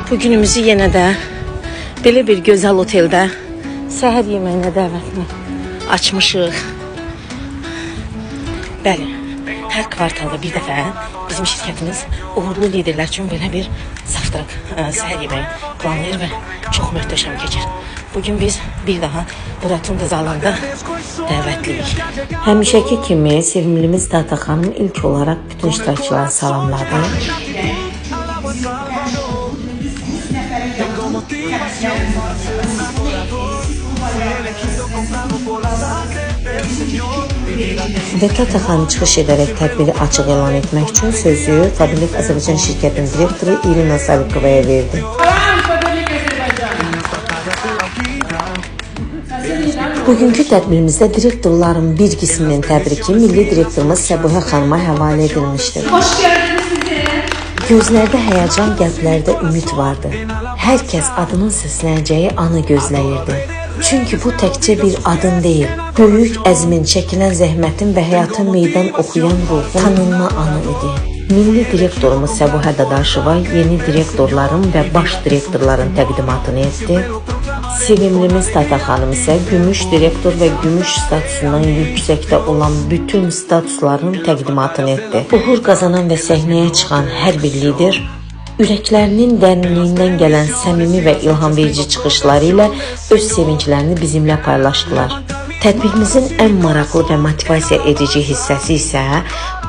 Bugünümüzü yenə də belə bir gözəl oteldə səhər yeməyinə dəvətini açmışıq. Bəli, hər kvartalda bir dəfə bizim şirkətimiz uğurlu liderlər üçün belə bir завтрак, səhər yeməyi planlayır və çox möhtəşəm keçir. Bugün biz bir daha bu Rotunda zalında dəvətliyik. Həmişəki kimi sevimlimiz Tata xanım ilk olaraq bütün iştirakçıları salamladı. Və Tata xanım çıxış edərək tədbiri açıq elan etmək üçün sözü Faberlic Azərbaycan şirkətinin direktoru Irina Salikovaya verdi. Bugünkü tədbirimizdə direktorların bir qisminin təbriki milli direktorumuz Səbuhə xanıma həvalə edilmişdir. Hoş geldiniz size. Gözlərdə həyəcan, qəlblərdə ümid vardı. Hər kəs adının səslənəcəyi anı gözləyirdi. Çünki bu təkcə bir adın deyil, böyük əzmin, çəkilən zəhmətin və həyata meydan oxuyan ruhun tanınma anı idi. Milli direktorumuz Səbuhə Dadaşova yeni direktorların və baş direktorların təqdimatını etdi. Sevimlimiz Tata xanım isə gümüş direktor və gümüş statusundan yüksəkdə olan bütün statusların təqdimatını etdi. Uğur qazanan və səhnəyə çıxan hər bir lider ürəklərinin dərinliyindən gələn səmimi və ilhamverici çıxışları ilə öz sevinclərini bizimlə paylaşdılar. Tədbirimizin ən maraqlı və motivasiya edici hissəsi isə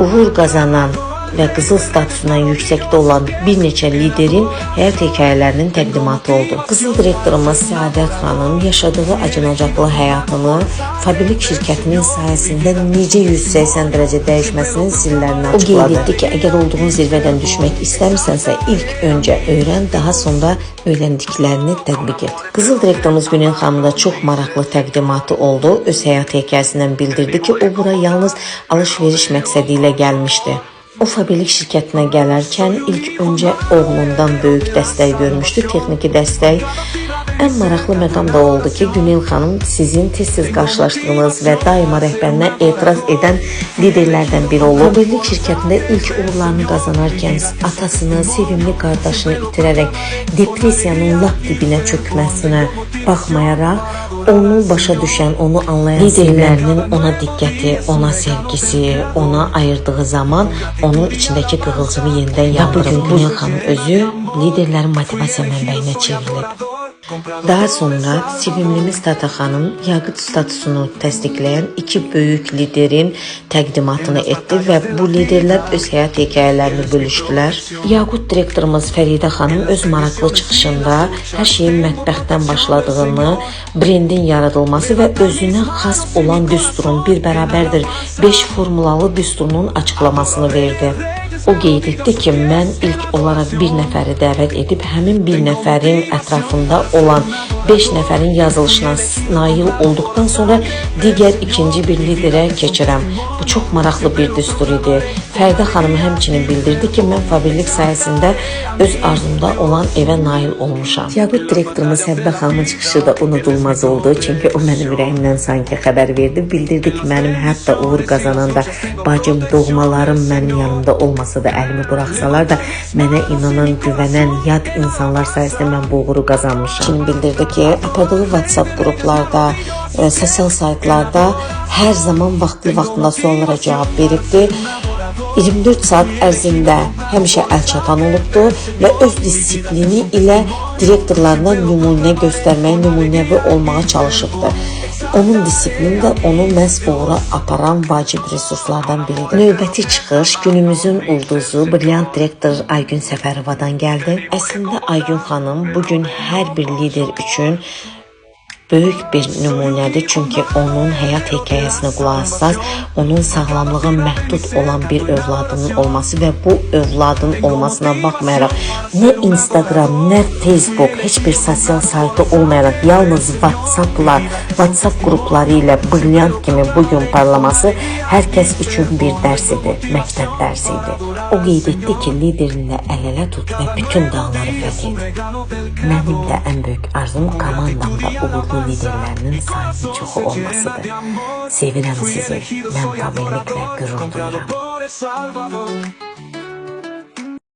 uğur qazanan və qızıl statusundan yüksəkdə olan bir neçə liderin həyat hekayələrinin təqdimatı oldu. Qızıl direktorumuz Səadət xanım yaşadığı acınacaqlı həyatını Faberlic şirkətinin sayəsində necə 180 dərəcə dəyişməsinin sirlərini açıqladı. O qeyd etdi ki, əgər olduğun zirvədən düşmək istəmirsənsə, ilk öncə öyrən, daha sonra öyrəndiklərini tətbiq et. Qızıl direktorumuz Günel xanımın da çox maraqlı təqdimatı oldu. Öz həyat hekayəsindən bildirdi ki, o bura yalnız alış-veriş məqsədi ilə gəlmişdi. O Faberlic şirkətinə gələrkən ilk öncə oğlundan böyük dəstək görmüşdü, texniki dəstək. Ən maraqlı məqam da oldu ki, Günel xanım sizin tez-tez qarşılaşdığınız və daima rəhbərinə etiraz edən liderlərdən biri olub. Faberlic şirkətində ilk uğurlarını qazanarkən atasını, sevimli qardaşını itirərək depressiyanın lap dibinə çökməsinə baxmayaraq onu başa düşən, onu anlayan liderlərinin ona diqqəti, ona sevgisi, ona ayırdığı zaman onun içindəki qığılcımı yenidən yandırıb. Bugün Günel xanım özü liderlərin motivasiya mənbəyinə çevrilib. Daha sonra sevimlimiz Tata xanım yaqut statusunu təsdiqləyən iki böyük liderin təqdimatını etdi və bu liderlər öz həyat hekayələrini bölüşdülər. Yaqut direktorumuz Fəridə xanım öz maraqlı çıxışında hər şeyin mətbəxdən başladığını, brendin yaradılması və özünə xas olan düsturun bir bərabərdir 5 formulalı düsturunun açıqlamasını verdi. O qeyd etdi ki, mən ilk olaraq bir nəfəri dəvət edib həmin bir nəfərin ətrafında olan 5 nəfərin yazılışına nail olduqdan sonra digər ikinci bir liderə keçirəm. Bu çox maraqlı bir düstur idi. Fəridə xanım həmçinin bildirdi ki, mən Faberlic sayəsində öz arzumda olan evə nail olmuşam. Yaqut direktorumuz Həbibə xanımın çıxışı da unudulmaz oldu. Çünki o mənim ürəyimdən sanki xəbər verdi. Bildirdi ki, mənim hətta uğur qazananda bacım, doğmalarım mənim yanımda olmasa da, əlimi buraxsalar da mənə inanan, güvənən yad insanlar sayəsində mən bu uğuru qazanmışam. Şimdi bildirdi ki, apardığı WhatsApp qruplarda, sosial saytlarda hər zaman vaxtlı-vaxtında suallara cavab veribdi. 24 saat ərzində həmişə əl çatan olubdu və öz disiplini ilə direktorlarına nümunə göstərməyə, nümunəvi olmağa çalışıbdı. Onun disiplini də onu məhz uğura aparan vacib resurslardan biridir. Növbəti çıxış günümüzün ulduzu brilliant direktor Aygün Səfərovadan gəldi. Əslində Aygün xanım bugün hər bir lider üçün böyük bir nümunədir. Çünki onun həyat hekayəsinə qulaq assaz, onun sağlamlığı məhdud olan bir övladının olması və bu övladın olmasına baxmayaraq nə Instagram, nə Facebook, heç bir sosial saytı olmayaraq yalnız WhatsApp-la, WhatsApp qrupları ilə brilliant kimi bugün parlaması hər kəs üçün bir dərs idi, məktəb dərsi idi. O qeyd etdi ki, liderinlə əl-ələ tut və bütün dağları fəth et. Mənim də ən böyük arzum komandamda uğurlu liderlərinin sayının çoxu olmasıdır. Sevirəm sizi. Mən Faberliclə qürur duyuram.